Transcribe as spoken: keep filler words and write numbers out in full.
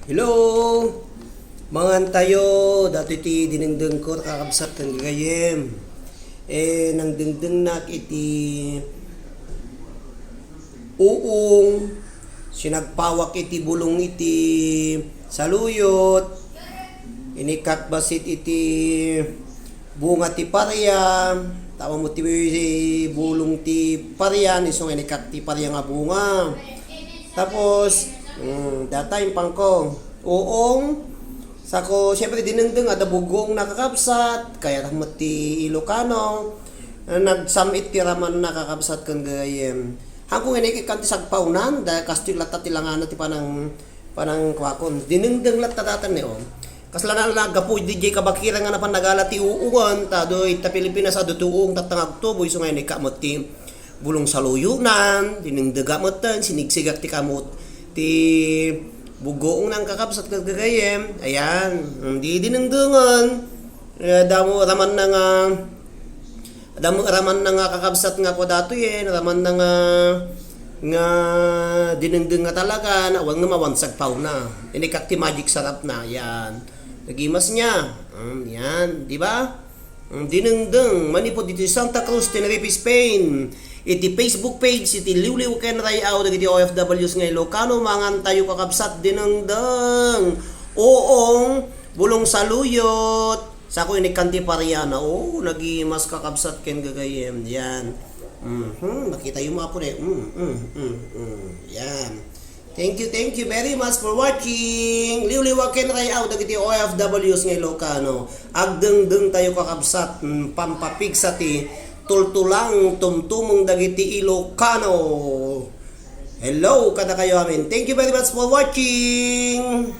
Hello! Mangan tayo, datoy ti dinengdengko, kakabsat ken gagayyem. Eh, nangdengdengnak iti uong, sinagpawak iti bulong iti saluyot, inikkak bassit iti bunga ti paria, tapno ti bulong ti paria, isu nga inikkak ti paria nga bunga. Tapos, mm, data impangko. Uong, sako, siyempre, dinengdeng, adda bugong nakakabsat, kayat met ti Ilocano. Nagsam-it ti ramanna, kakabsat ken gagayyem. Haanko nga inikkan ti sagpawnan, da kastoy latta ti langana ti panang, panang kuakon. Dinengdeng latta datan ni, oh. Kasla na naggapu, di jay kabakiran nga napan nagala ti uungan, ta do ita Pilipinas, adu ti uong tatta nga agtubo, isu nga inikka met ti bulong saluyonan, dinengdegak metten, sinigsigak ti kamot, ti bugong nang kakabsat ket gagayyem. Ayan, di dinengdengen. Eh, damo ramanna nga, damo ramanna nga kakabsat nga kua datoyen, ramanna nga, nga dinengdeng nga talaga, na awan nga mawansag pawna. Inikak ti magic sarap na, yan. Nagimas niya. Mm, yan, di ba? Mm, dinengdeng, manipud iti Santa Cruz, Tenerife, Spain. Iti Facebook page, iti Liwliw ken Ray-aw, dagiti O F Ws nga Ilocano, mangan tayo kakabsat, dinengdeng. Uong, bulong saluyot. Sako inikkan ti pariana. Oo, nagimas kakabsat ken gagayyem. Yan. Mhm, makita yo, mga pune. Mm, mm, mm, mm. Yan. Thank you, thank you very much for watching. Liwliwa ken Ray-aw dagiti O F Ws nga Ilocano. Agdengdeng tayo kakabsat, mm, pampapigsa ti tultulang tumtumeng dagiti Ilocano. Hello, kadakayo amin. Thank you very much for watching.